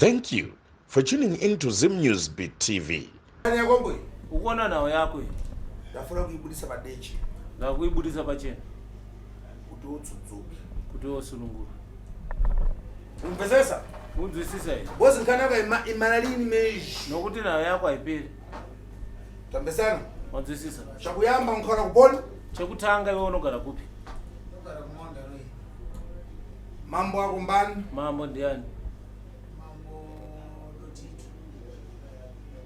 Thank you for tuning in to Zim News Beat TV. Ukuona nhau yako iyi. Ndafuna kuibudisa padeche. Ndakuibudisa pachena. Kuti utsudzuke. Kuti usunungurwe. Umvesesa? Unzwisisa iyi. Bozi nkanaka ima imana lini meji. Nokuti nhau yako haiperi. Tambesana. Wanzwisisa? Chakuyamba nkora kuponi. Chekutanga iwe unogara kupi? Unogara kumonda roi. Mambo ako mbani? Mambo ndiani? Mambo Dotito.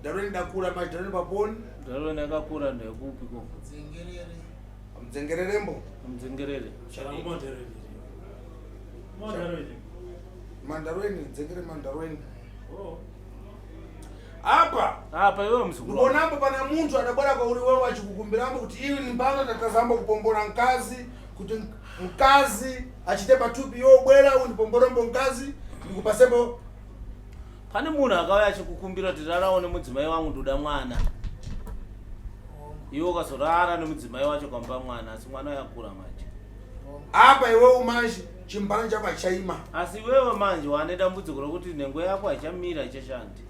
Darweni dakura manje darweni paponi. Darweni yakakura ndekupi ko? Mdzengerere. Mdzengererembo. Mdzengerere. Mandarweni, dzengere mandarweni. Oh. Apa. Apa iwe mzukuru. Ndikuonambo pana munthu adabwera kwauri wewe achikukumbirambo kuti iwe ni mpano tatazamba kupombora mkazi kuti mkazi achite pathupi iwe ubwera undipomborembo mkazi ndikupasembo Pane munhu akauya achikukumbira kuti rarawo nemudzimai wangu ndoda mwana. Iwe ukazorara nemudzimai wacho ukamupa mwana asi mwana yakura manje. Apa iwewe manje chimbana chako hachaima. Asi iwewe manje wane dambudziko rokuti nhengo yako haichamira haichashandi.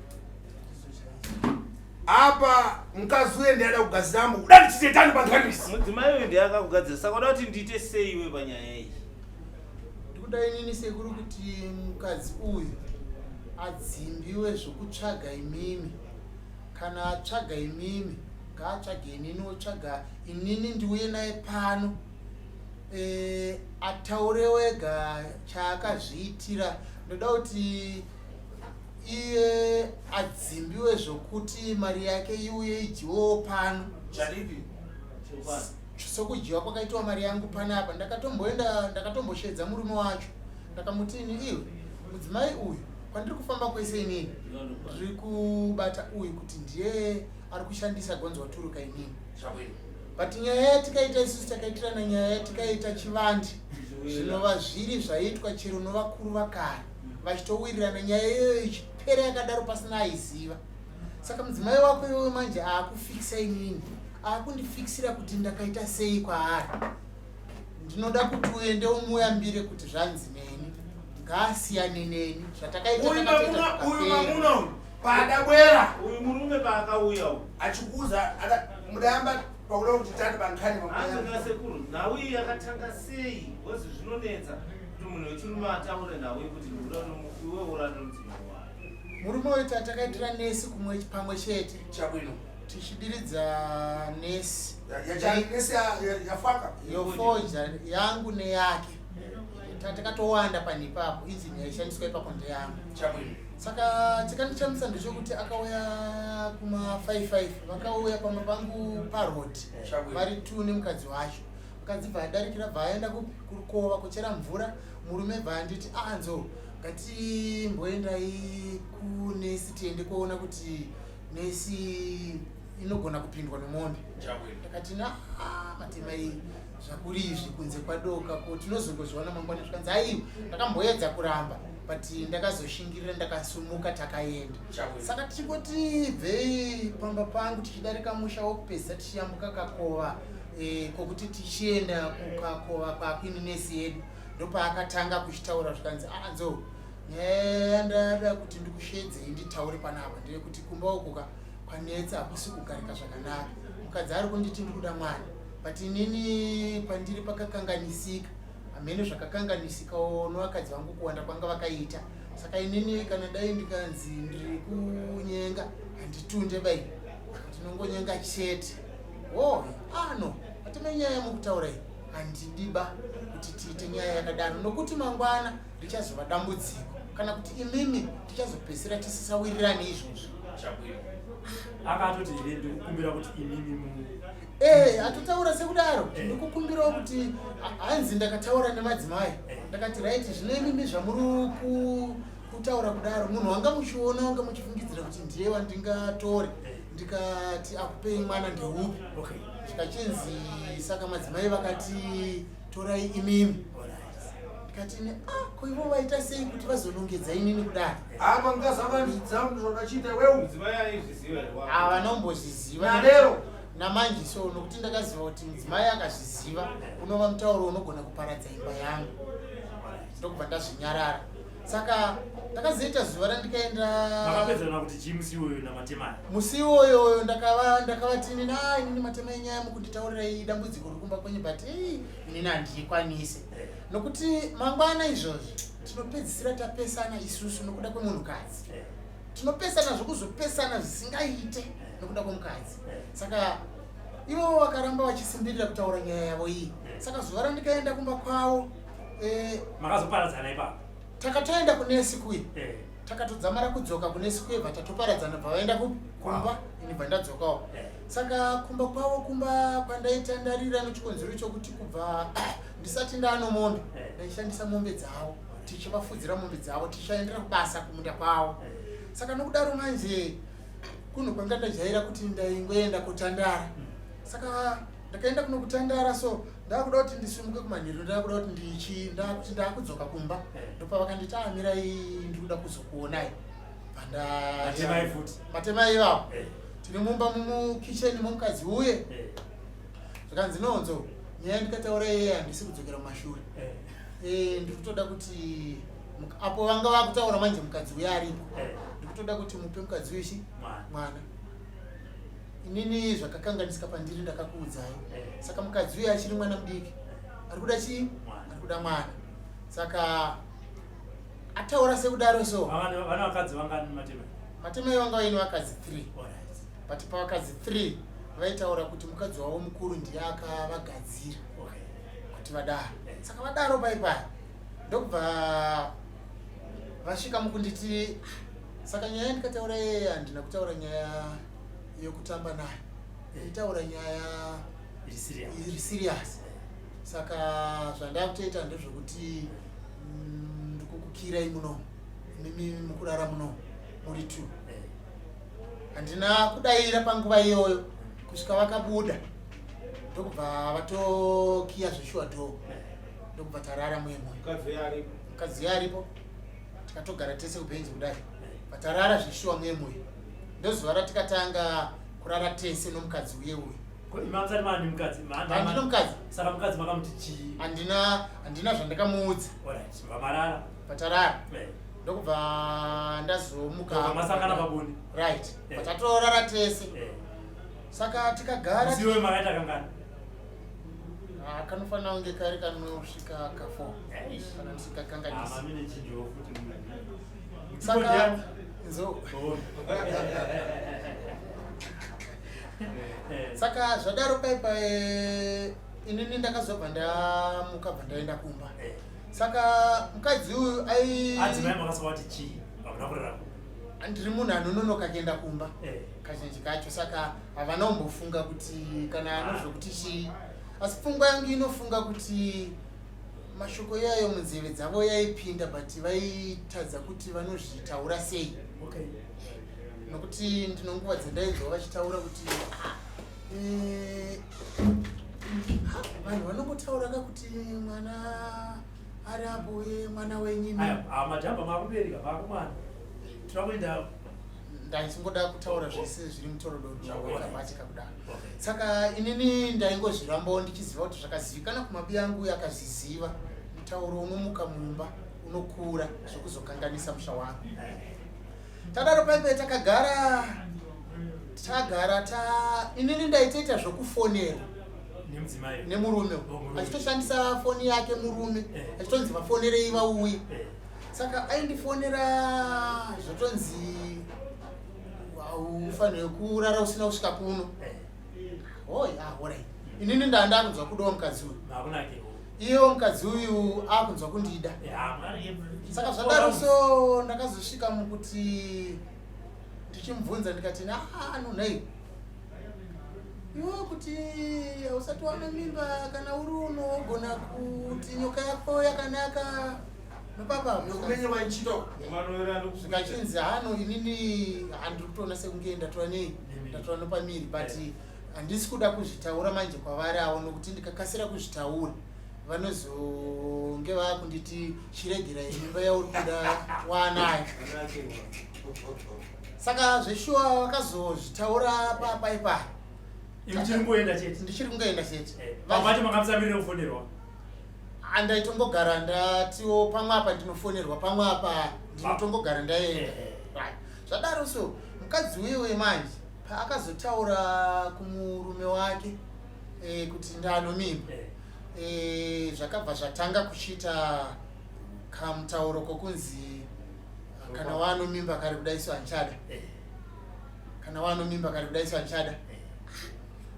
Apa mukadzi uye ndiye ada kugadziramo uda ndichitetani panganisi. Mudzimai uyu ndiye akakugadzira saka uda kuti ndiite sei iwe panyaya iyi? Ndikuda inini sekuru kuti mukadzi uyu adzimbiwe zvokutsvaga imimi. Kana atsvaga imimi ngaatsvage inini otsvaga inini ndiuye naye pano e, ataure wega chaakazviitira. Ndoda kuti iye adzimbiwe zvokuti mari yake iuye idyiwewo pano. Chadiki? Sokudyiwa kwakaitwa mari yangu panapa. Ndakatomboenda ndakatombosheedza murume wacho ndakamuti ini iwe mudzimai uyu kwandiri kufamba kwese inini ndiri kubata uyu kuti ndiye ari kushandisa gonzo waturuka inini but nyaya yatikaita isusu takaitirana nyaya yatikaita chivandi zvinova zviri zvaitwa chero novakuru vakare vachitowirirana nyaya iyoyo ichipera yakadaro pasina aiziva saka mudzimai wako iwewe manje aakufikisa inini aakundifikisira kuti ndakaita sei kwaari ndinoda kuti uende umuyambire kuti zvanzi neni ngaasiyane neni zvatakaita uyu mamuna uyu paadabwera uyu murume paakauya uyu achikuuza mudayamba pakuda kuti tati pankhani pasekuru nhau iyi yakatanga sei bcause zvinonetsa kuti munhu wechirume ataure nhau yekuti ndikuda iwe urare mudzimai wayo murume uyu tatakaitira nesi kumwe pamwe chete chabwino tichidiridza nesi nesi yafaka yofoja yangu neyake takatowanda panhu ipapo injini yaishandiswa ipapo ndeyangu saka chakandishamisa ndechekuti akauya kuma 55 vakauya pamba pangu paroad vari two nemukadzi wacho mukadzi bva adarikira bva aenda kurukova kuchera mvura murume bva anditi anzo ah, ngatimboendai kunesi tiende kuona kuti nesi inogona kupindwa nemombe ndakati na ah, matema iyi zvakuri izvi kunze kwadoka ko tinozongozviona mangwana zvikanzi aiwa ndakamboedza kuramba but ndakazoshingirira ndakasumuka takaenda saka tichingoti bvei pamba pangu tichidarika musha wokupedzisa tichiyambuka kakova e, kokuti tichienda kukakova kwakwini nesi yedu ndopaakatanga kuchitaura zvikanzi anzo ah, Nyaya yandada kuti ndikushedzei nditaure panapa ndeyekuti kumba uku ka kwanetsa hakusi kugarika zvakanaka. Mukadzi ari kunditi ndikuda mwana but inini pandiri pakakanganisika hameno zvakakanganisikawo novakadzi vangu kuwanda kwanga vakaita saka inini kana dai ndikanzi ndiri kunyenga handitunde bai ndinongonyenga chete oh ano atime nyaya yamukutaura iyi handidiba kuti tiite nyaya yakadaro nokuti mangwana richazova dambudziko kana kuti imimi tichazopedzisira tisisawirirani izvozvo akatoti here ndikukumbira kuti imimi mu Eh, atotaura sekudaro eh. ndikukumbirawo kuti hanzi ndakataura nemadzimai eh. ndakati right zvino imimi zvamuri kutaura kudaro munhu wanga muchiona wanga muchifungidzira kuti ndiye wandingatore eh. ndikati akupei mwana ndeupi zvikachinzi saka madzimai vakati torai imimi ndikati ini ah ko ivo vaita sei kuti vazonongedza inini kudaro apa ngazavandidzamu zvakachiita wewe havanombozviziva nalero namanje so nokuti ndakaziva kuti mudzimai akazviziva unova mutauro unogona kuparadza imba yangu ndokubva ndazvinyarara. Saka ndakazoita zuva randikaenda. Makapedzerana kuti chii musi iwoyo naMatemai? Musi iwoyoyo ndakavati inini, a inini Matemai, nyaya mukunditaurirai dambudziko riri kumba kwenyu, but ei, inini handiikwanise, nokuti mangwana izvozvi tinopedzisira tapesana isusu nokuda kwemunhukadzi. Tinopesana zvokuzopesana zvisingaite nokuda kwemukadzi. Saka ivo vakaramba vachisimbirira kutaura nyaya yavo iyi. Saka zuva randikaenda kumba kwavo, Makazoparadzana ipapo? Takatoenda kunesi kuye. Takatodzamara kudzoka kunesi kuye, bva tatoparadzana, bva vaenda kupi? Kumba. Ini bva ndadzokawo. Saka kumba kwavo, kumba kwandaitandarira, nechikonzero chokuti kubva ndisati ndaano mombe, ndaishandisa mombe dzavo, tichivafudzira mombe dzavo, tichiendera kubasa kumunda kwavo. Saka nokudaro manje kunhu kwanga ndajaira kuti ndaingoenda kutandara. Saka ndakaenda kuno kutandara, so ndakuda kuti ndisimuke kumanheru, ndakuda kuti ndichi ndakuti ndakudzoka kumba. Ndopavakanditi, "Amirai, ndikuda kuzokuonai." Matemai futi? Matemai ivavo. Tiri mumba mumukicheni momukadzi uye, zvikanzi, "Nonzo, nyaya ndikataura iye handisi kudzokera mumashure. Ndikutoda kuti apo vanga vakutaura manje mukadzi uye aripo, ndikutoda kuti mupe mukadzi uyu chi Mwana. Mwana. Inini zvakakanganisika pandiri ndakakuudzai. Saka mukadzi uyu achiri mwana mudiki, ari kuda chii?" Mwana. Ari kuda mwana. Saka ataura sekudaro so Vana vakadzi vangani, Matemai? Matemai vanga vaine vakadzi 3. But pavakadzi 3 vaitaura kuti mukadzi wavo mukuru ndiye akavagadzira kuti vadaro. Saka vadaro pai pai ndokubva vasvika mukunditi, "Saka nyaya ndikataura iye, handina kutaura nyaya yokutamba nayo, ndaitaura nyaya Iri serious. Iri serious. Saka zvandakutoita ndezvekuti ndikukukirai muno, imimi mukurara muno muri two." Handina kudayira panguva iyoyo kusvika vakabuda, ndokubva vatokiya zveshuwa door, ndokubva tarara muye muye. Mukadzi uyo aripo? Mukadzi uyo aripo, tikatogara tese kubhenji kudai, vatarara zveshuwa muye muye. Ndozuva ratikatanga kurara tese nomukadzi uye uyu. Ko imi hamusati maane mukadzi? Handina mukadzi. Saka mukadzi makamuti chii? Handina zvandakamuudza. Alright, vamarara. Patarara, ndokubva ndazomuka. Ndobva masangana pabonde. Right. Patatorara tese. Saka tikagara. Musi iwoyo makaita kangani? Ah, kanofanira kunge kari kanosvika ka4 kana ndisikakanganisi. Mamine chinjowo futi. Saka nzo Oh. Saka zvadaro paipa, inini ndakazobva ndamuka, bva ndaenda kumba. Saka mukadzi uyu ai Adzimai makaswa kuti chii hamuna kurara? Ndiri munhu anononoka kuenda kumba kazhinji kacho, saka havana kumbofunga kuti kana anozvokuti chii, asi pfungwa yangu inofunga kuti mashoko iyayo munzeve dzavo yaipinda, but vaitadza kuti vanozvitaura sei, nokuti ndinonguva dzandainzwa vachitaura kuti, "Ah, ha, vanhu vanongotaura ka kuti mwana ari apo, mwana wenyini." Aya majamba makubereka makumwana tinoda kuenda. Ndaichingoda kutaura zvese zviri mutorododo wakabatika kudaro. Saka inini ndaingozvirambawo ndichiziva kuti zvakazivikana kumabi angu akazviziva, mutauro unomuka mumba unokura zvokuzokanganisa musha wangu. Tadaro paipai takagara, tagara ta inini ndaitoita zvokufonerwa nemudzimai nemurume. Oh, murume. Achitoshandisa foni yake murume, achitonzi vafonerei vauye. Saka aindifonera, zvotonzi haufaniri kurara usina kusvika kuno. Hoi, ah, alright. Inini ndaa ndakunzwa kudawo mukadzi uyu. Makunakirwa. Iyewo mukadzi uyu akunzwa kundida. Saka zvadaro so ndakazosvika mukuti ndichimubvunza, ndikati, "Ano nhai iwe, kuti hausati wana mimba, kana uri unogona kuti nyoka yako yakanaka nopapa?" Kumenye vanchito. Zvikachinzi, "Hano, inini handiri kutoona sekunge ndatora nei, ndatora nopamiri, but handisi kuda kuzvitaura manje kwavari avo, nokuti ndikakasira kuzvitaura vanozonge vaakunditi chiregerai mimba yauri kuda waanayo." Saka zveshuwa vakazozvitaura papaipaya. Imi chiri kungoenda chete? Ndichiri kungoenda chete. Pamwe pacho makamusamirira kufonerwa? Andaitongogara ndatiwo pamwe apa ndinofonerwa, pamwe apa ndinotongogara ndaenda. Right, zvadaro so mukadzi uyewe manje paakazotaura kumurume wake kuti ndanomimba, zvakabva zvatanga kuchiita kamutauro kokunzi kana wanomimba kari kudai so handichada, kana wanomimba kari kudai so handichada.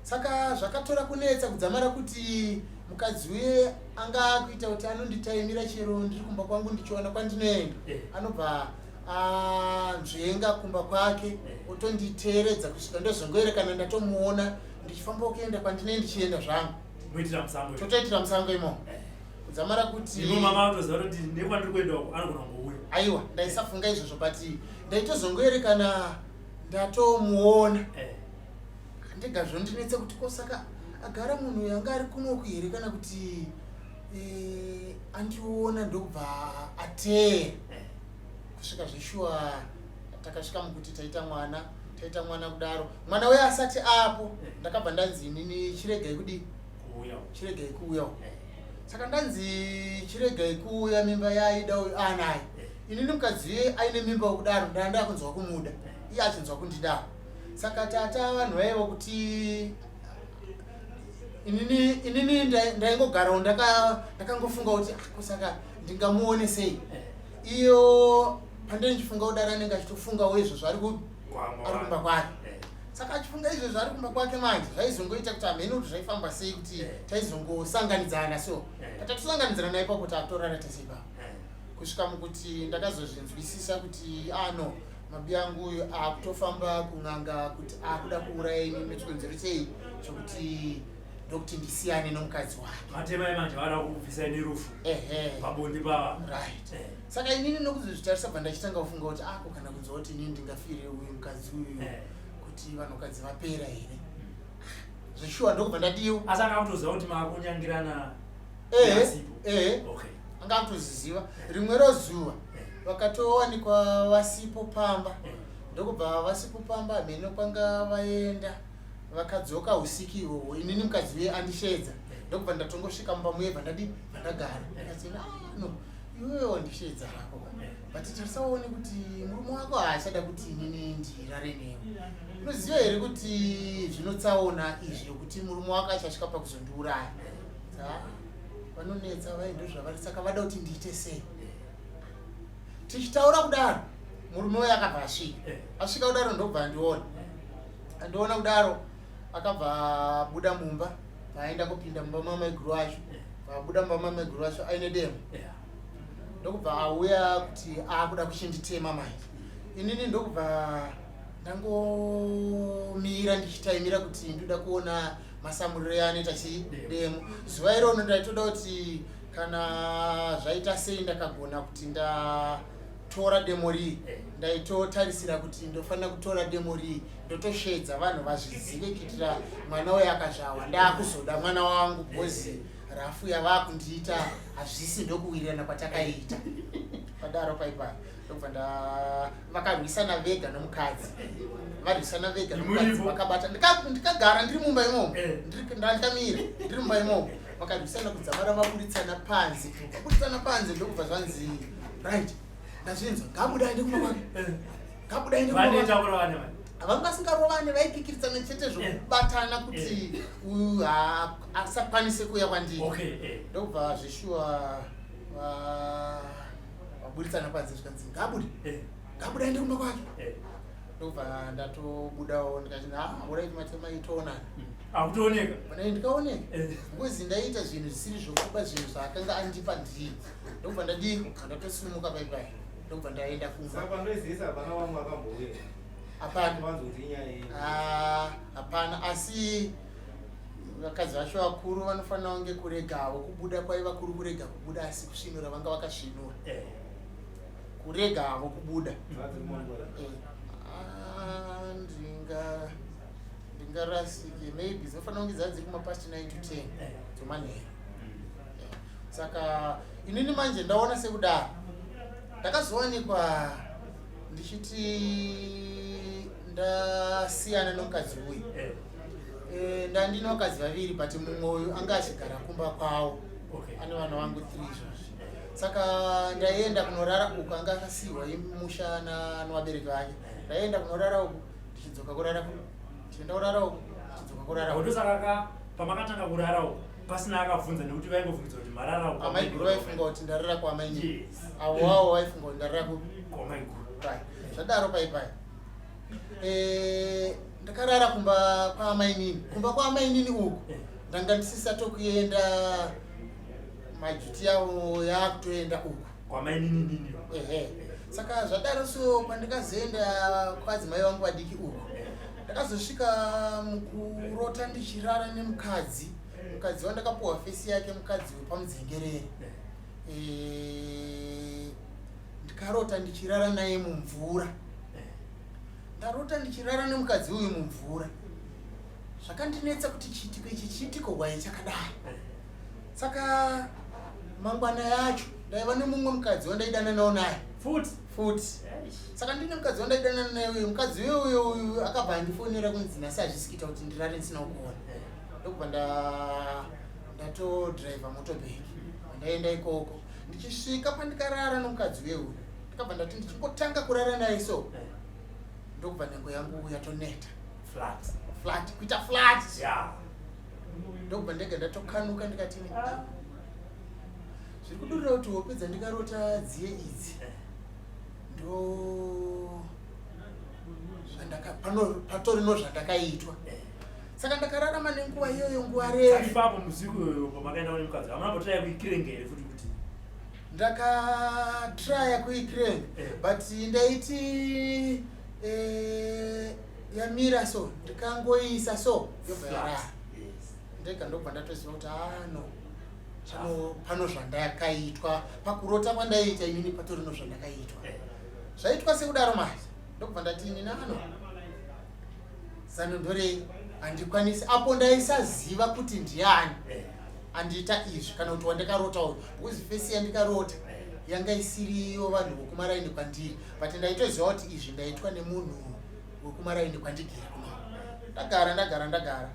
Saka zvakatora kunetsa kudzamara kuti mukadzi uye anga akuita kuti anonditaimira chero ndiri kumba kwangu ndichiona kwandinoenda, anobva anzvenga kumba kwake, otonditeeredza kusvika ndozongoerekana ndatomuona ndichifamba kuenda kwandinee ndichienda zvangu. Muitira musango. Totoitira musango imomo kudzamara kuti Imo mama vatoziva kuti nekwandiri kuenda uko anogona kungouya. Aiwa, ndaisafunga izvozvo, but ndaitozongoerekana ndatomuona ndega. Zvondinetsa kuti ko saka agara munhu uyu anga ari kunoku here kana kuti andiona ndokubva ateera kusvika zveshuwa takasvika mukuti taita mwana. Taita mwana kudaro, mwana uye asati apo, ndakabva ndanzi inini chiregai kudii? Kuuya. Chiregai kuuya. Saka ndanzi chiregai kuuya, mimba yaida uyu anayo. Inini mukadzi uye aine mimba wekudaro ndanda kunzwa kumuda, iye achinzwa kundidawo. Saka tata vanhu vaivo kuti inini ndaingogarawo ndakangofunga kuti, "Ah, ko saka ndingamuone sei?" Iyo pandei ndichifunga kudaro, anenge achitofungawo izvozvo ari Kwamba ari kumba kwake. Saka achifunga izvozvo ari kumba kwake manje, zvaizongoita kuti hamene kuti zvaifamba sei kuti taizongosanganidzana so. Patatosanganidzana ipapo, tatorara tese ipapo kusvika mukuti ndakazozvinzwisisa kuti ano mabi angu uyu akutofamba kun'anga kuti akuda kuuraya ini nechikonzero chei, chokuti ndokuti ndisiyane nomukadzi wake. Matema emanje vada kubvisai nerufu pabonde pava. Right. Saka inini nokuzozvitarisa bva ndachitanga kufunga kuti ako kana kunzwa kuti inini ndingafire uyu mukadzi uyu, kuti vanhukadzi vapera here zveshuwa, ndokubva ndadiwa. Asi anga kutoziva kuti makunyangirana asipo? Ehe. Anga akutoziziva. Rimwe rozuva vakatowanikwa vasipo pamba, ndokubva vasipo pamba, hameno kwanga vaenda. Vakadzoka usiku ihwohwo, inini mukadzi uye andishedza, ndokubva ndatongosvika mumba muye, bva ndadi bva ndagara. Ndikati, "Ah, no, iwewe wandishedza hako, but tarisaone kuti murume wako haachada kuti inini ndirare newe. Unoziva here kuti zvinotsaona izvi yokuti murume wako achasvika pakuzondiuraya?" "Ah, vanonetsa vai, ndozvavari. Saka vada kuti ndiite sei?" Tichitaura kudaro, murume uyo akabva asvika. Asvika kudaro, ndobva andiona. Andiona kudaro, akabva abuda mumba, paaenda kupinda mumba mamaiguru acho. Paabuda mumba mamaiguru acho aine demo, ndokubva auya kuti akuda kuchinditema manje. Inini ndokubva ndangomira ndichitaimira kuti ndoda kuona masamuriro yaanoita chi demo. Zuva irono ndaitoda kuti kana zvaita sei ndakagona kuti ndatora demo rii. Ndaitotarisira kuti ndofanira kutora demo rii, ndotoshedza vanhu vazvizive kuitira mwana uyo akazvarwa ndaakuzoda mwana wangu, because rafu yavakundiita hazvisi ndokuwirirana kwatakaita. Padaro paipa ndobva nda vakarwisana vega nomukadzi, varwisana vega nomukadzi. Muripo. Vakabata, ndikagara ndiri mumba imomo. Ndakamira ndiri mumba imomo, vakarwisana kudzamara vaburitsana panze. Vaburitsana panze, ndokubva zvanzi, "Right, ndazvinzwa, ngabuda aende kumba kwake, ngabuda aende kumba kwake." Vanoita kurovana vane? Vanga vasingarovane, vaikikiritsana chete zvokubatana kuti uyu asakwanise kuuya kwandiri. Ndokubva zveshuwa vaburitsana panze, zvikanzi ngabude, ngabuda aende kumba kwake. Ndokubva ndatobudawo, ndikati, "Alright, matema, itoonana." Akutooneka. Mana ndikaoneka ngozi ndaita zvinhu zvisiri zvokuba, zvinhu zvaakanga andipa ndii. Ndokubva ndadii, ndatosimuka paipai, ndokubva ndaenda kumba. Saka pandoizivisa hapana vamwe vakambouya? Hapana. Vanzi kuti inyaya iyi? Ah, hapana, asi vakadzi vacho vakuru vanofanira kunge kuregawo kubuda kwaiva kuri kurega kubuda, asi kusvinura vanga vakasvinura, kurega havo kubuda. Dzadziri mangwana? Ah, ndingarasike, maybe dzinofanira kunge dzaa dziri kumapast 9 to 10 dzomanheru. Saka inini manje ndaona sekudaro, ndakazowanikwa ndichiti ndasiyana nomukadzi uyu. Ndandine vakadzi vaviri, but mumwe uyu anga achigara kumba kwavo. Ane vana vangu three izvozvi. Saka ndaienda kunorara uku, anga akasiyiwa musha nevabereki vake. Ndaienda kunorara uku, ndichidzoka kurara kuno, ndichienda kurara uku, ndichidzoka kurara uku. Ndosaka ka pamakatanga kurara uku pasina akabvunza, nekuti vaingobvunza kuti marara uku. Amaiguru vaifunga kuti ndarara kwamainini. Avo wavo vaifunga kuti ndarara kupi? Kwamaiguru. Right. Zvadaro pai ndakarara kumba kwaamainini, kumba kwaamainini uku ndanga ndisisatokuenda, majuti yavo yakutoenda uku. Kwamainini. Ehe. Saka zvadaro, so pandikazoenda kwadzimai vangu vadiki uku, ndakazosvika mukurota ndichirara nemukadzi, mukadzi wandakapuwa face yake, mukadzi wepaMudzengerere. Ndikarota ndichirara naye mumvura. Ndarota ndichirara nemukadzi uyu mumvura, zvakandinetsa kuti chiitiko ichi chiitiko hwai chakadai. Saka mangwana yacho ndaiva nemumwe mukadzi wandaidananawo naye. Futi? Futi. Saka ndine mukadzi wandaidanana naye uyu, mukadzi uyu uyu akabva andifonera kunzi nhasi hazvisi kuita kuti ndirare ndisina kuona. Ndokubva ndatodhiraivha motobheki, ndaenda ikoko. Ndichisvika pandikarara nomukadzi uye uyu, ndikabva ndati ndichingotanga kurara naye so, ndokubva nhengo yangu yatoneta. Flat. Flat, kuita flat. Ndokubva ndega ndatokanuka, ndikati, "Ah, zviri kudurira kuti hope dzandikarota dziye idzi ndo patori nozvandakaitwa." Saka ndakararama nenguva iyoyo nguva refu. Ipapo musiku iyoyo pamakaenda kune mukadzi, hamuna mbotraya kuikirenga here futi kuti? Ndakatraya kuikirenga, but ndaiti yamira so, ndikangoisa so, yobva yarara. Ndega ndobva ndatoziva kuti ano pano zvandakaitwa pakurota kwandaiita inini, patori nozvandakaitwa. Zvaitwa sekudaro manje, ndokubva ndati inini ano zano ndorei? Handikwanisi. Apo ndaisaziva kuti ndiani andiita izvi kana kuti wandikarota uyu, because face yandikarota yanga isiriyo vanhu vokumaraini kwandiri, but ndaitoziva kuti izvi ndaitwa nemunhu wekumaraini kwandigere kuno. Ndagara, ndagara, ndagara,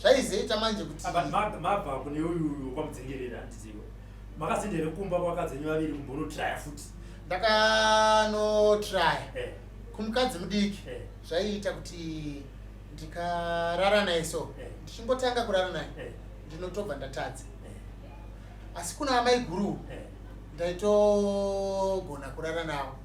zvaizoita manje kuti Apa mabva kune uyu kwaMudzengerera, handizivo, makazoenda here kumba kwakadzi venyu vaviri kumbonotraya futi? Ndakanotraya kumukadzi mudiki. Zvaiita kuti ndikarara naye so, ndichingotanga kurara naye, ndinotobva ndatadza. Asi kuna amai guru ndaitogona kurara navo.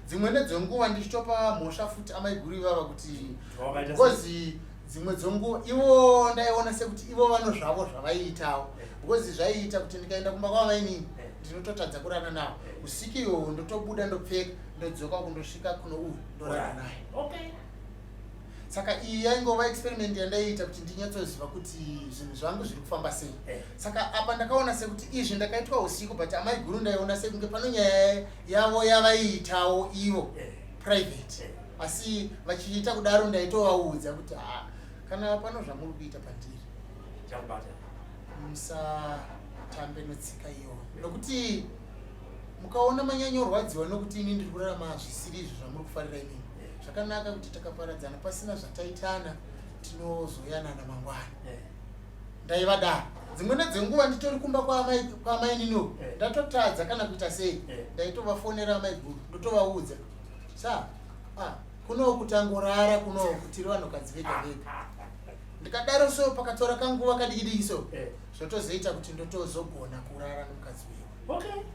Dzimwe nedzenguva ndichitopa mhosva futi amai guru ivava kuti Wakaita sei? Because dzimwe dzenguva ivo ndaiona sekuti ivo vano zvavo zvavaiitawo, because zvaiita kuti ndikaenda kumba kwavainini, ndinototadza kurara navo usiku iwowo. Ndotobuda, ndopfeka, ndodzoka kundosvika kuno uyu, ndorara naye. Saka iyi yaingova experiment yandaiita kuti ndinyatsoziva kuti zvinhu zvangu zviri kufamba sei. Saka apa ndakaona sekuti izvi ndakaitwa usiku, but amai guru ndaiona sekunge pano nyaya yavo yavaiitawo ivo private. Asi vachiita kudaro, ndaitovaudza kuti ha, kana pano zvamuri kuita pandiri, Chakubata. musatambe notsika iyoyo, nokuti mukaona manyanyorwadziwa nokuti ini ndiri kurarama zvisiri izvo zvamuri kufarira inini. Zvakanaka kuti takaparadzana pasina zvataitana, tinozoyanana mangwana. Ndaivadaro. Dzimwe nedzenguva nditori kumba kwaamainini uku, ndatotadza kana kuita sei, ndaitovafonera amai guru, ndotovaudza sa, ah, kunoku tangorara kunoku tiri vanhukadzi vega vega. Ndikadaro so, pakatora kanguva kadiki diki so, zvotozoita kuti ndotozogona kurara nomukadzi wewe.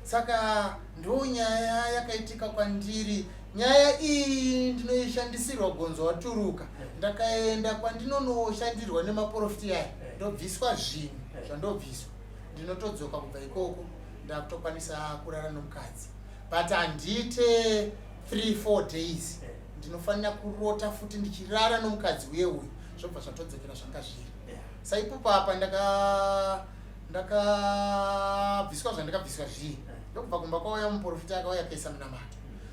Saka ndo nyaya yakaitika kwandiri. Nyaya iyi ndinoishandisirwa gonzo waturuka. Ndakaenda kwandinonoshandirwa nemaprofiti aya, ndobviswa zvinhu zvandobviswa, ndinotodzoka kubva ikoko ndakutokwanisa kurara nomukadzi, but handiite 3 4 days, ndinofanira kurota futi ndichirara nomukadzi uye uyu, zvobva zvatodzokera zvanga zviri. Saipopo apa ndakabviswa zvandakabviswa zvii, ndokubva kumba kwauya muprofita, akauya akaisa munamato.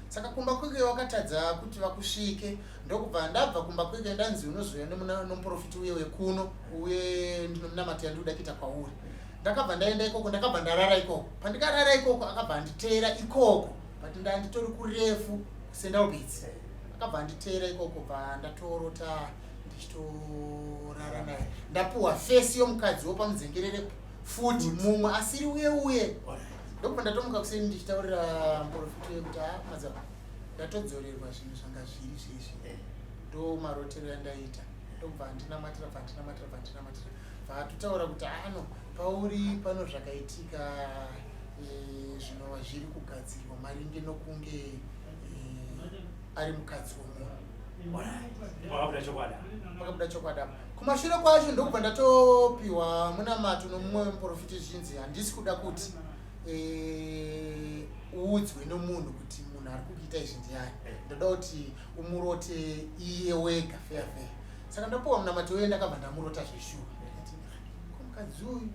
Saka kumba kweke wakatadza kuti vakusvike, ndokubva ndabva kumba kweke ndanzi unozouya nomuprofiti uye wekuno uye ndinomunamato yandinoda kuita kwauri. Ndakabva ndaenda ikoko, ndakabva ndarara ikoko. Pandikarara ikoko, akabva anditeera ikoko, but ndanditori kurefu kuSendalbits. Akabva anditeera ikoko, bva ndatorota ndichitorara naye, ndapuhwa face yomukadzi wopaMudzengerere. Futi mumwe asiri uye uye. Ndokubva ndatomuka kuseni ndichitaurira muprofita uye kuti haa madzibaba ndatodzorerwa zvinhu zvanga zviri zvezvi. Ndo marotero yandaita. Ndokubva andinamatira bva andinamatira bva andinamatira bva atotaura kuti ano pauri pano zvakaitika eh, zvinova zviri kugadzirwa maringe nokunge eh, ari mukadzi womunhu. Pakabuda chokwadi. Pakabuda chokwadi apa. Kumashure kwacho ndokubva ndatopiwa munamato nomumwe muprofita zvichinzi handisi kuda kuti eh, uudzwe nomunhu kuti munhu ari kukuita izvi ndiani. Ndoda kuti umurote iye wega feya feya. Saka ndapiwa munamato uye ndakabva ndamurota zveshuwa. Ndikati, "Ah, ko mukadzi uyu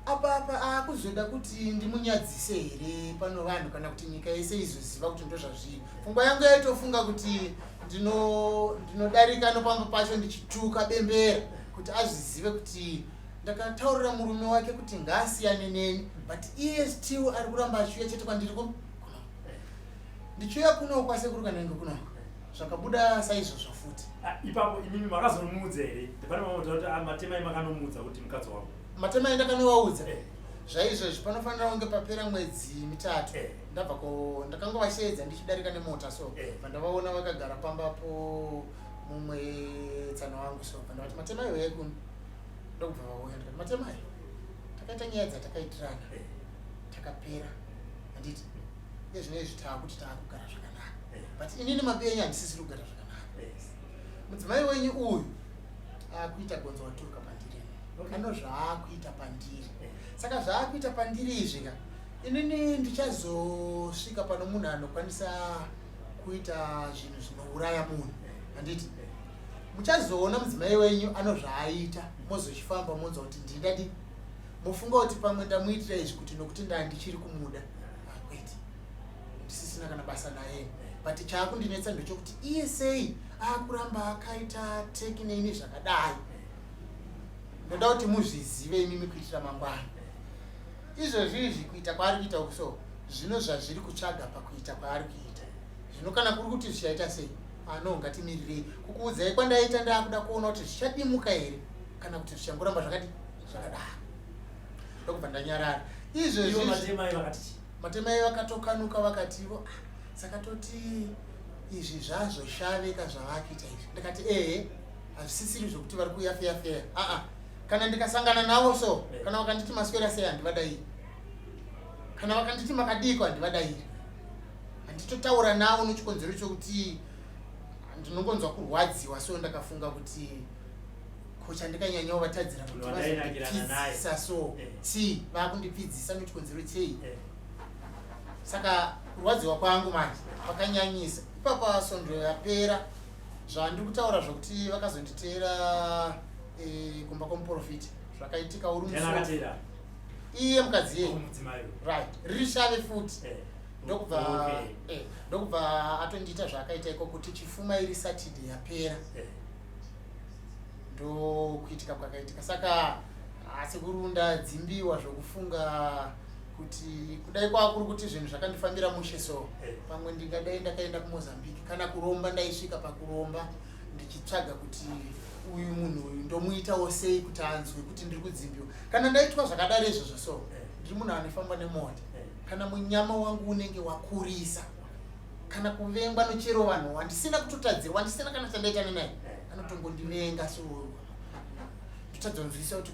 apa apa akuzoda kuti ndimunyadzise here pano vanhu kana kuti nyika yese izoziva kuti ndozvazviri. Pfungwa yangu yaitofunga kuti ndinodarika ndino nopamba pacho ndichituka bembera kuti azvizive kuti ndakataurira murume wake kuti ngaasiyane neni, but iye still ari kuramba achiuya chete kwandiri kuno. Ndichiuya kuno kwasekuru Kanenge kuno zvakabuda saizvozvo futi. Ah, ipapo imimi makazonomuudza here? Ndipane mamutaura kuti ah, Matemai makanomuudza kuti mukadzi wako. Matemai ndakanovaudza. Zvaizvozvi panofanira kunge papera mwedzi mitatu. Ndabva ko ndakangovasheedza ndichidarika nemota so. Vandavaona vakagara pamba po mumwe tsano wangu so. Vandavati Matemai uyai kuno. Ndokubva vauya ndikati Matemai takaita nyaya dzatakaitirana. Takapera. Handiti iye zvino izvi taakuti taakugara zvakanaka. But inini mapenyu handisisiri kugara zvakanaka. Mudzimai wenyu uyu akuita gonzo waturuka pandiri. Ano zvaakuita pandiri. Saka zvaakuita pandiri izvi ka inini ndichazosvika pano munhu anokwanisa kuita zvinhu zvinouraya munhu. Handiti muchazoona mudzimai wenyu ano zvaaita mozochifamba monzwa kuti ndindadi mofunga kuti pamwe ndamuitira izvi kuti nokuti ndandichiri kumuda. Kwete, ndisisina kana basa naye. But chaakundinetsa ndechokuti iye sei akuramba akaita teki neini zvakadai. Ndoda kuti muzvizive imimi kuitira mangwana. Izvozvi izvi kuita kwaari kuita uku so zvino zvazviri kutsvaga pakuita kwaari kuita. Zvino kana kuri kuti zvichaita sei? Ano ngatimirirei kukuudzai kwandaita ndakuda kuona kuti zvichadimuka here kana kuti zvichangoramba zvakadi zvakadaro. Ndokubva ndanyarara. Izvezvi Matemai vakati chii? Matemai vakatokanuka vakativo, ah, saka toti izvi zvazoshaveka zvavakuita izvi. Ndikati ehe, hazvisisiri zvokuti vari kuuya feya feya. Aa, kana ndikasangana navo so, kana vakanditi maswera sei handivadairi. Kana vakanditi makadiiko handivadairi. Handitotaura navo nechikonzero chokuti ndinongonzwa kurwadziwa so ndakafunga kuti ko chandikanyanyawo vatadzira kuti vazondipfidzisa so chii vakundipfidzisa nechikonzero chei. Saka kurwadziwa kwangu manje kwakanyanyisa ipapa svondo yapera zvandiri kutaura zvokuti vakazonditeera kumba kwomuprofita zvakaitika uri musi iye mukadzi iye right riri shave futi ndokubva ndokubva atondiita zvaakaita iko kuti chifuma iri Saturday yapera. Ndokuitika kwakaitika. Saka sekuru ndadzimbiwa zvokufunga kuti kudai kwakuri kuti zvinhu zvakandifambira mushe so pamwe ndingadai ndakaenda kuMozambique kana kuromba ndaisvika pakuromba ndichitsvaga kuti uyu munhu uyu ndomuitawo sei kuti anzwe kuti ndiri kudzimbiwa. Kana ndaitwa zvakadaro izvozvo so ndiri munhu anofamba nemota. Kana munyama wangu unenge wakurisa kana kuvengwa nochero vanhu wandisina kutotadzirwa wandisina kana chandaitana naye anotongondivenga so ndotadza kunzwisisa kuti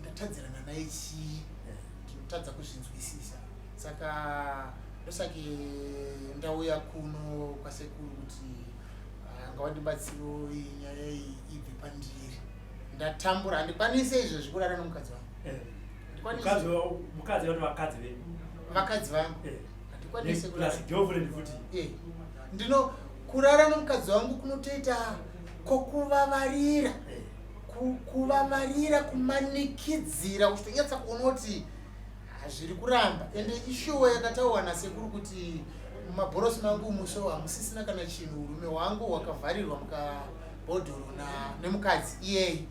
ndatadzirana naye chii, ndinotadza kuzvinzwisisa. Saka ndosake ndauya kuno kwasekuru kuti ngawandibatsiro iyi nyaya iyi ibve pandiri. Ndatambura, handikwanise izvezvi kurara nomukadzi wangu. Handikwanise. Mukadzi vanhu vakadzi venyu. Vakadzi vangu. Handikwanise kurara. Plus girlfriend futi. Ndino kurara nomukadzi wangu kunotoita kokuvavarira. Kuvavarira kumanikidzira uchitonyatsa kuona kuti hazviri kuramba. Ende ishuwa yakataurwa nasekuru kuti mumabhorosi mangu umu so hamusisina kana chinhu, urume hwangu hwakavharirwa mukabhodhoro nemukadzi iyeyi.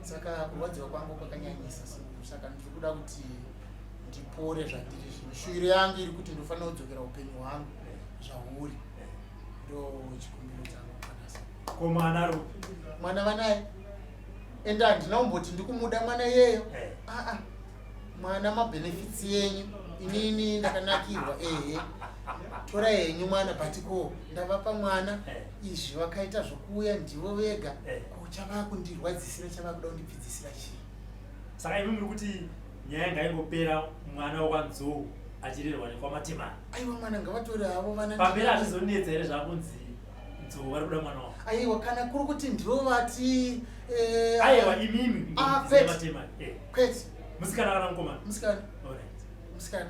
Saka kurwadziwa kwangu kwakanyanyisa sekuru. Saka ndiri kuda kuti ndipore zvandiri zvino. Shuwiro yangu iri kuti ndofanira kudzokera upenyu hwangu zvahuri. Ndo chikumbiro changu kana sekuru. Ko mwana ari kupi? Mwana vanaye. Ende handina kumboti ndikumuda mwana iyeyo. Eh. Aa, mwana mabenefits yenyu, inini ndakanakirwa. Ehe, torai henyu mwana, but ko ndavapa mwana. Izvi vakaita zvokuuya ndivo vega. Ko chavakundirwadzisira, chavakuda kundipfidzisira chii? Saka imi muri kuti nyaya ngaingopera, mwana wekwanzou achirerwa nekwamatemani? Aiwa, mwana ngavatore havo vana. Pamberi hazvizonetsa here zvakunzi Nzou vari kuda mwana wavo? Aiwa, kana kuri kuti ndivo vati Aiwa, imimi. Ah, kwete. Matemani. Kwete. Musikana kana mukomana? Musikana. Alright. Musikana.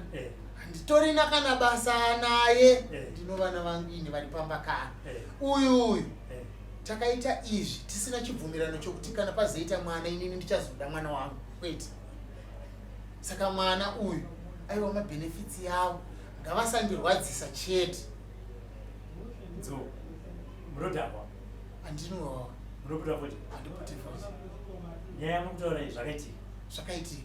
Handitorina kana basa naye. Ndino vana vangu ini vari pamba kana. Uyu uyu takaita izvi tisina chibvumirano chokuti kana pazoita mwana inini ndichazoda mwana wangu, kwete. Saka mwana uyu, aiwa, mabenefits yavo ngavasandirwadzisa chete. Nzou, munodhakwa? Handinowawa. Munoputa futi? Handiputi futi. Nyaya yamuri iyi zvakaitika? Zvakaitika.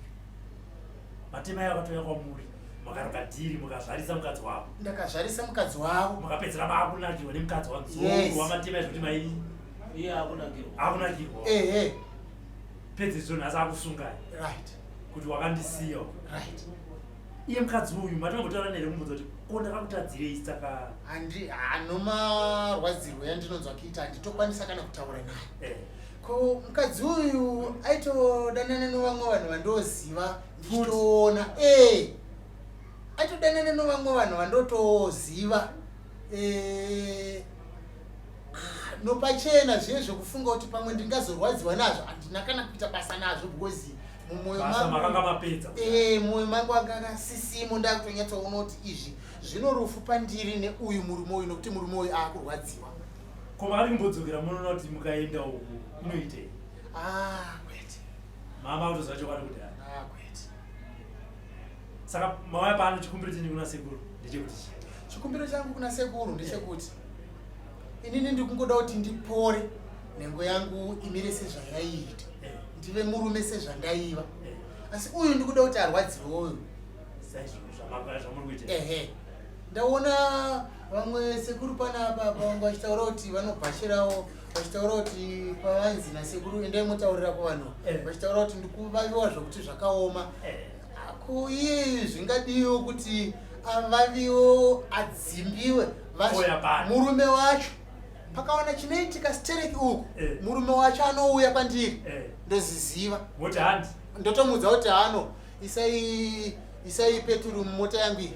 Matemai akatouya kwamuri, makaruka dhiri, mukazvarisa mukadzi wavo? Ndakazvarisa mukadzi wavo. Mukapedzera maakunakirwa nemukadzi wanzou? Yes. Wamatemai, zvekuti mai Iye akunakirwa. Akunakirwa. Ehe. Pedzezvo nhasi akusungai kuti wakandisiya. Iye mukadzi uyu matombotaura nere kumubvunza kuti ko ndakakutadzirei? Saka Handi anomarwadzirwo yandinonzwa kuita, handitokwanisa kana kutaura naye. Ko mukadzi uyu aitodanana nevamwe vanhu vandoziva, ndichitoona aitodanana nevamwe vanhu vandotoziva nopachena. Zviye zvekufunga kuti pamwe ndingazorwadziwa nazvo, handina kana kuita basa nazvo because mumwoyo Basa makanga mapedza. Mwoyo mangu akakasisimo. Ndakutonyatsoona kuti izvi zvino rufu pandiri neuyu murume uyu, nokuti murume uyu aakurwadziwa. Ko makati kumbodzokera munoona kuti mukaenda uku inoitei? Ah, kwete. Mama akutoziva chokwadi kuti Ah, kwete. Saka mauya pano, chikumbiro chenyu kuna sekuru ndechekuti chii? Chikumbiro changu kuna sekuru ndechekuti inini ndikungoda kuti ndipore, nhengo yangu imire sezvayaiita, ndive murume sezvandaiva. Asi uyu ndikuda kuti arwadziwe uyu. Saizvo zvamuri kuita? Ehe, ndaona vamwe sekuru panapa pavanga vachitaura kuti vanobhashirawo, vachitaura kuti pavanzi nasekuru endai motaurira kuvanhu, vachitaura kuti ndikuvaviwa zvokuti zvakaoma. Ko iye zvingadiwo kuti avaviwo, adzimbiwe Ouya pano. Murume wacho pakaona chinoitika stereki uku, murume wacho anouya kwandiri. Ndoziziva. Moti handi. Ndotomudza kuti hano isai peturu mumota yangu iyi,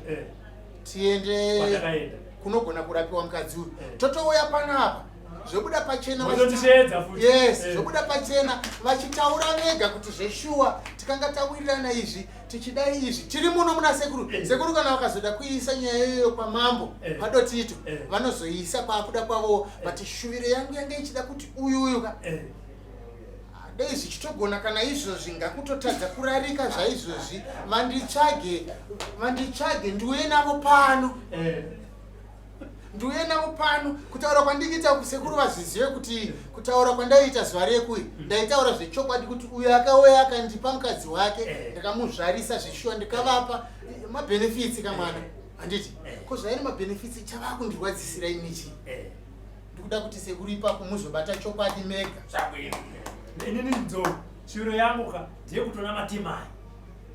tiende Kwatakaenda. Kunogona kurapiwa mukadzi uyu. Totouya panapa, zvobuda pachena. Motondisheedza futi. Yes. Zvobuda pachena vachitaura vega kuti zveshuwa tikanga tawirirana izvi, tichidai izvi, tiri muno muna sekuru. Sekuru kana vakazoda kuisa nyaya iyoyo kwamambo padotito, vanozoisa kwakuda kwavo. But shuviro yangu yange ichida kuti uyu uyu ka dei zvichitogona kana izvozvi ngakutotadza kurarika zvaizvozvi, vanditsvage, vanditsvage, ndiuye navo pano. Ndiuye navo pano. Kutaura kwandikuita kusekuru, vazvizive kuti kutaura kwandaiita zuva rekui ndaitaura zvechokwadi, kuti uyu akauya akandipa mukadzi wake, ndakamuzvarisa zveshuwa, ndikavapa mabenefits kamwana, handiti? Ko zvairi mabenefits, chava kundirwadzisira ini chii? Ndikuda kuti sekuru ipapo muzobata chokwadi mega. Zvabwino. Inini nzou, shuviro yangu ka ndeyekutoona matemai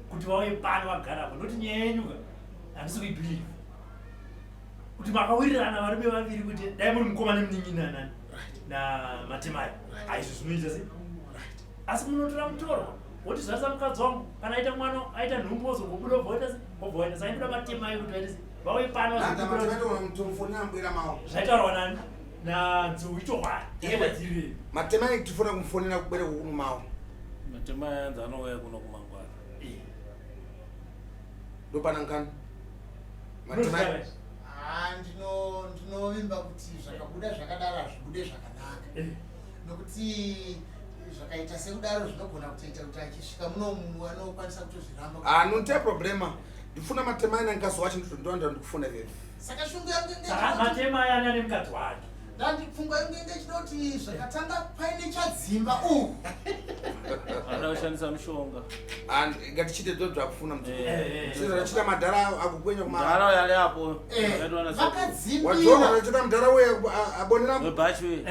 kuti vauye pano vagarapo, nokuti nyaya yenyu ka handisi kuibelieve kuti makawirirana varume vaviri, kuti dai muri mukoma nemunin'ina nani namatemai, aizvo zvinoita sei? Asi munotora mutorwa woti zvarisa mukadzi wangu, kana aita mwana, aita nhumbu, wozongobuda, wobva waita sei, wobva waita. Saka ndoda matemai kuti vaite sei, vauye pano vazokumbira. Tomufonera mbwera mawo. Zvaitaurwa nani nanzou ichokwadi yakagadzirire. Matemai tifuna kumufonera kubwere kuno mawo. Matema ayanzi anouya kuno kumangwana. Ndopana nkani matemai. Ah, ndinovimba kuti zvakabuda zvakadaro hazvibude zvakanaka, nokuti zvakaita sekudaro zvinogona kutoita kuti achisvika munomu anokwanisa kutozviramba. Ah, non te problema, ndifuna matemai nankazi wacho, ndonda ndikufuna veve. Saka shungu yangu inge Saka matema aya ane mukadzi wake. Ndandi pfungwa yangu inge ichida kuti zvakatanga paine chadzimba uku. Anoda kushandisa mushonga. Ngatichite ndo zvakufuna. Eh. Sezvachita madhara akukwenya kuma Mudhara uyo ari apo. Eh, akaitwa na wajona vakadzimbiwa. Achita mudhara uye abonera. Webhachi uye.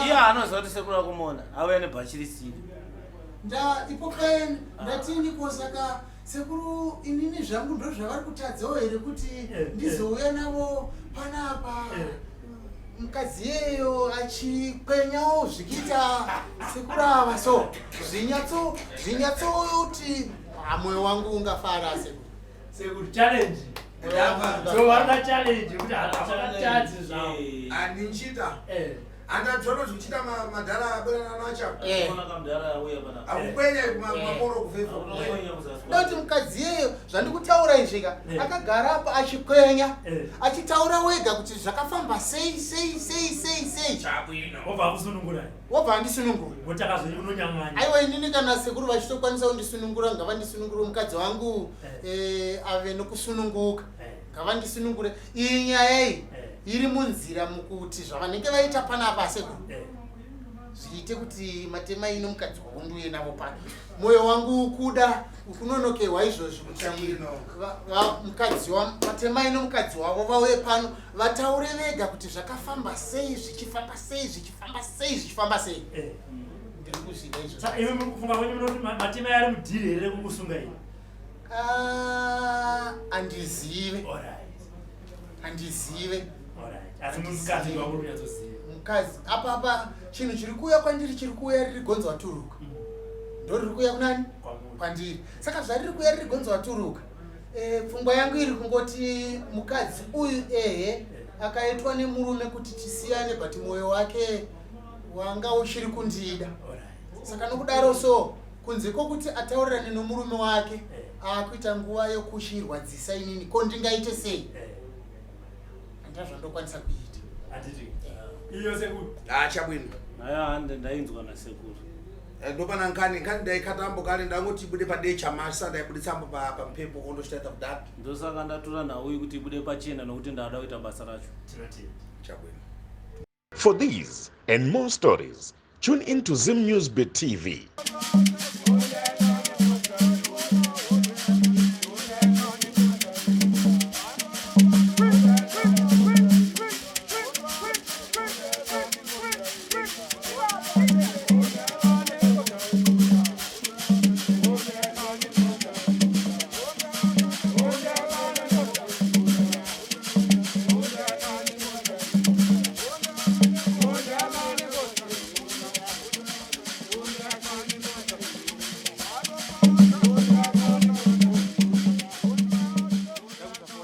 Iye anoziva kuti sekuru akumona auya nebhachi risiri. Nda ipo pain ndatini ko saka sekuru inini zvangu ndozvavari kutadzawo here kuti eh, eh. ndizouya navo panapa eh. mukadzi iyeyo achikwenyawo zvikiita sekuru ava so zvinyatso zvinyatsoti ah, moyo wangu ungafara sekuru. Sekuru challenge. So varikuda challenge kuti havakatadzi zvavo. Andinchita. Andadzona zvichita madhara abwerana nacha. Akukwenya kumamoro kufefa. Ndoti mukadzi iyeyo zvandikutaura izvi ka akagara apa achikwenya achitaura wega kuti zvakafamba sei sei sei sei sei. Chabwino. Wobva akusunungura. Wobva andisunungura. Wotakazounonyang'anya. Aiwa inini kana sekuru vachitokwanisa kundisunungura ngavandisunungure mukadzi wangu ave nokusununguka. Ngavandisunungure. Iyi nyaya iyi iri munzira mukuti zvavanenge vaita panapa asekuru zviite kuti Matemai nomukadzi wavo ndiuye navo pano. Moyo wangu ukuda ukunonokerwa izvozvi kuti mukadzi waMatemai nomukadzi wavo vauye pano vataure vega kuti zvakafamba sei zvichifamba sei zvichifamba sei zvichifamba sei. Ndiri kuzvida izvozvo. Saka imi muri kufunga kwenyu munoti Matemai ari mudhiri here rekukusunga iri? Ah, handizive. Handizive. Asi mukadzi ndiwamuri kunyatsoziva. Mukadzi apa apa chinhu chiri kuuya kwandiri chiri kuuya riri gonzo waturuka. Ndo riri kuuya kunani? Kwandiri. Saka zvariri kuuya riri gonzo waturuka. Pfungwa yangu iri kungoti mukadzi uyu ehe akaitwa nemurume kuti tisiyane but moyo wake wanga uchiri kundida. Saka nokudaro so kunze kwokuti ataurirane nomurume wake akuita nguva yokuchirwadzisa inini ko ndingaite sei? Handina zvandokwanisa kuita. Handiti iyo sekuru. Ah, chabwino. Aya hande ndainzwa nasekuru. Ndopana nkani nkani ndaikatambo kale ndangoti ibude padecha masa ndaibuditsambo pampepo kondochitaita kudaro. Ndosaka ndatora nhau iyi kuti ibude pachena nokuti ndada kuita basa racho. Tinotenda. Chabwino. For these and more stories, tune in to Zim News Bit TV.